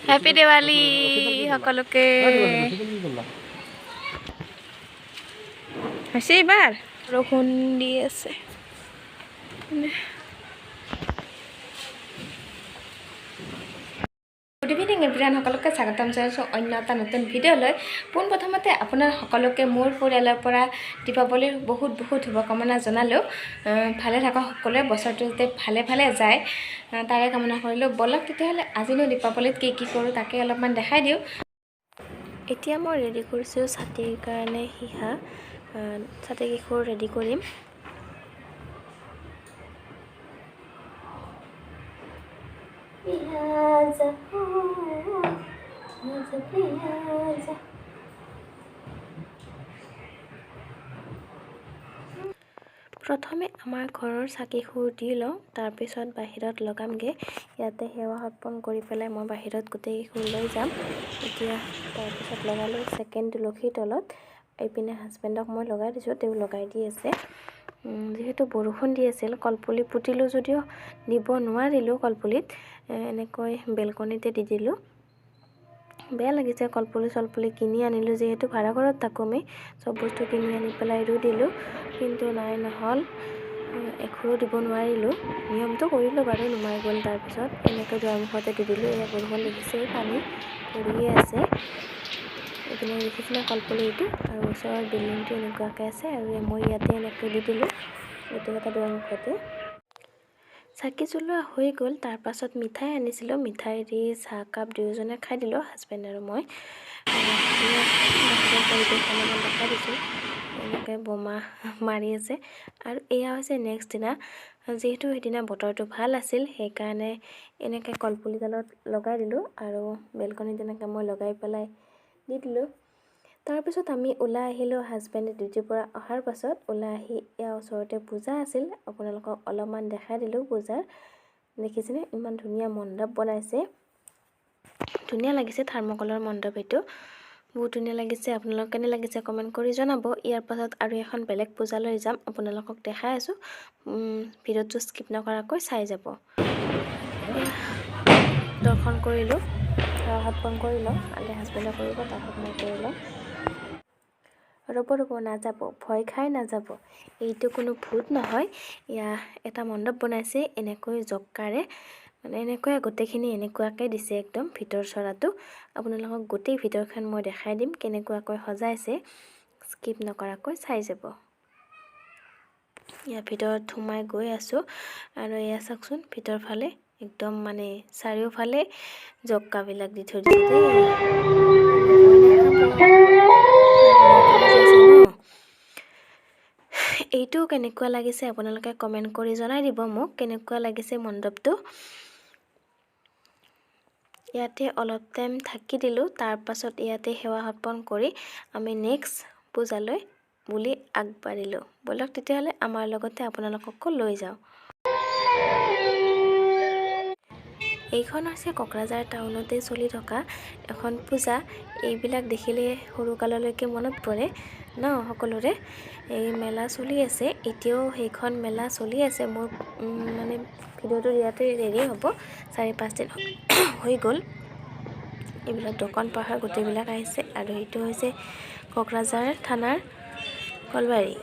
Happy Diwali সকলোকে। হৈছে, এইবাৰ বৰষুণ দি আছে। গুড ইভিনিং এভৰিৱান, সকলোকে স্বাগতম জনাইছোঁ অন্য এটা নতুন ভিডিঅ'লৈ। পোনপ্ৰথমতে আপোনাৰ সকলোকে মোৰ পৰিয়ালৰ পৰা দীপাৱলীৰ বহুত বহুত শুভকামনা জনালোঁ। ভালে থাকক সকলোৱে, বছৰটো যাতে ভালে ভালে যায় তাৰে কামনা কৰিলোঁ। ব'লক তেতিয়াহ'লে, আজিনো দীপাৱলীত কি কি কৰোঁ তাকে অলপমান দেখাই দিওঁ। এতিয়া মই ৰেডি কৰিছোঁ ছাতিৰ কাৰণে সিহা। ছাতি কেইখোৰ ৰেডি কৰিম। আজা আজা আজা। প্ৰথমে আমাৰ ঘৰৰ চাকি সুৰ দি লওঁ, তাৰপিছত বাহিৰত লগামগৈ। ইয়াতে সেৱা অৰ্পণ কৰি পেলাই মই বাহিৰত গোটেই সুৰ লৈ যাম। এতিয়া তাৰপিছত লগালোঁ ছেকেণ্ড তুলসীৰ তলত। এইপিনে হাজবেণ্ডক মই লগাই দিছোঁ, তেওঁ লগাই দি আছে। যিহেতু বৰষুণ দি আছিল, কলপুলি পুতিলোঁ যদিও দিব নোৱাৰিলোঁ কলপুলিত, এনেকৈ বেলকনিতে দি দিলোঁ। বেয়া লাগিছে, কলপুলি চলপুলি কিনি আনিলোঁ, যিহেতু ভাড়া ঘৰত থাকোঁ আমি, চব বস্তু কিনি আনি পেলাই ৰুই দিলোঁ, কিন্তু নাই, নহ'ল, এখোৰো দিব নোৱাৰিলোঁ। নিয়মটো কৰিলোঁ বাৰু, নুমাই গ'ল। তাৰপিছত এনেকৈ দুৱাৰমুখতে দি দিলোঁ। এয়া বৰষুণ দেখিছে, পানী পৰিয়ে আছে। এইপিনে দেখিছেনে কলপুলি এইটো, আৰু ওচৰৰ বিল্ডিংটো এনেকুৱাকৈ আছে। আৰু মই ইয়াতে এনেকৈ দি দিলোঁ গোটেইকেইটা দুৱাৰমুখতে। চাকি জ্বলোৱা হৈ গ'ল। তাৰপাছত মিঠাই আনিছিলোঁ, মিঠাই দি চাহকাপ দুয়োজনে খাই দিলোঁ, হাজবেণ্ড আৰু মই। বাহিৰৰ পৰিৱেশ অলপমান দেখাই দিছোঁ। এনেকৈ বোমা মাৰি আছে। আৰু এয়া হৈছে নেক্সট দিনা। যিহেতু সেইদিনা বতৰটো ভাল আছিল, সেইকাৰণে এনেকৈ কলপুলিডালত লগাই দিলোঁ আৰু বেলকনিত এনেকৈ মই লগাই পেলাই দি দিলোঁ। তাৰপিছত আমি ওলাই আহিলোঁ। হাজবেণ্ডে ডিউটিৰ পৰা অহাৰ পাছত ওলাই আহি ইয়াৰ ওচৰতে পূজা আছিল, আপোনালোকক অলপমান দেখাই দিলোঁ পূজাৰ। দেখিছেনে, ইমান ধুনীয়া মণ্ডপ বনাইছে, ধুনীয়া লাগিছে। থাৰ্মকলৰ মণ্ডপ এইটো, বহুত ধুনীয়া লাগিছে। আপোনালোক কেনে লাগিছে কমেণ্ট কৰি জনাব। ইয়াৰ পাছত আৰু এখন বেলেগ পূজালৈ যাম, আপোনালোকক দেখাই আছোঁ। ভিডিঅ'টো স্কিপ নকৰাকৈ চাই যাব। দৰ্শন কৰিলোঁ, সেৱা সৎপন কৰি লওঁ। আগে হাজবেণ্ডে কৰিব, তাৰপিছত মই কৰি লওঁ। ৰ'ব ৰ'ব, নাযাব, ভয় খাই নাযাব। এইটো কোনো ভূত নহয়। এয়া এটা মণ্ডপ বনাইছে এনেকৈ জক্কাৰে, মানে এনেকৈ গোটেইখিনি এনেকুৱাকৈ দিছে একদম ভিতৰ চৰাটো। আপোনালোকক গোটেই ভিতৰখন মই দেখাই দিম কেনেকুৱাকৈ সজাইছে, স্কিপ নকৰাকৈ চাই যাব। ইয়াৰ ভিতৰত সোমাই গৈ আছোঁ আৰু এয়া চাওকচোন, ভিতৰ ফালে একদম মানে চাৰিওফালে জক্কাবিলাক দি থৈ দিছে দেই। ভয় নাখাব, সজাইছে ন। এইটো কেনেকুৱা লাগিছে আপোনালোকে কমেণ্ট কৰি জনাই দিব মোক, কেনেকুৱা লাগিছে মণ্ডপটো। ইয়াতে অলপ টাইম থাকি দিলোঁ। তাৰপাছত ইয়াতে সেৱা অৰ্পণ কৰি আমি নেক্সট পূজালৈ বুলি আগবাঢ়িলোঁ। ব'লক তেতিয়াহ'লে, আমাৰ লগতে আপোনালোককো লৈ যাওঁ। এইখন হৈছে কোকৰাঝাৰ টাউনতে চলি থকা এখন পূজা। এইবিলাক দেখিলে সৰুকাললৈকে মনত পৰে ন সকলোৰে। এই মেলা চলি আছে এতিয়াও, সেইখন মেলা চলি আছে। মোৰ মানে ভিডিঅ'টো দিয়াতে দেৰি হ'ব, 4-5 দিন হৈ গ'ল। এইবিলাক দোকান পাহাৰ গোটেইবিলাক আহিছে। আৰু এইটো হৈছে কোকৰাঝাৰ থানাৰ কলবাৰী।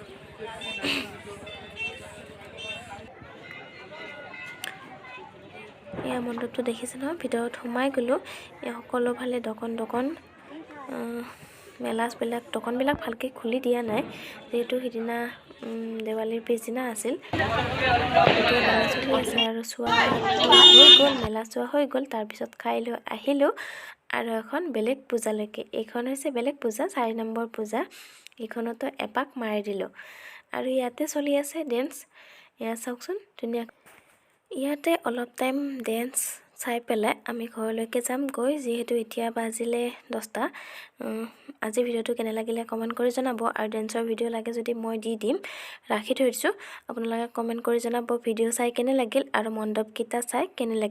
এয়া মণ্ডপটো দেখিছে নহয়, ভিতৰত সোমাই গ'লোঁ। এই সকলো ফালে দোকান দোকান, মেলাবিলাক, দোকানবিলাক ভালকৈ খুলি দিয়া নাই, যিহেতু সিদিনা দেৱালীৰ পিছদিনা আছিল। এতিয়া মেলা চলি আছে আৰু চোৱা হৈ গ'ল, মেলা চোৱা হৈ গ'ল। তাৰপিছত খাই লৈ আহিলোঁ আৰু এখন বেলেগ পূজালৈকে। এইখন হৈছে বেলেগ পূজা, 4 নম্বৰ পূজা। এইখনতো এপাক মাৰি দিলোঁ। আৰু ইয়াতে চলি আছে ডেন্স। এয়া চাওকচোন, ধুনীয়া। ইয়াতে অলপ টাইম ডেন্স চাই পেলাই আমি ঘৰলৈকে যাম গৈ, যিহেতু এতিয়া বাজিলে 10টা। আজি ভিডিঅ'টো কেনে লাগিলে কমেণ্ট কৰি জনাব। আৰু ডেন্সৰ ভিডিঅ' লাগে যদি মই দি দিম, ৰাখি থৈ দিছোঁ। আপোনালোকে কমেণ্ট কৰি জনাব ভিডিঅ' চাই কেনে লাগিল আৰু মণ্ডপকেইটা চাই কেনে লাগিল।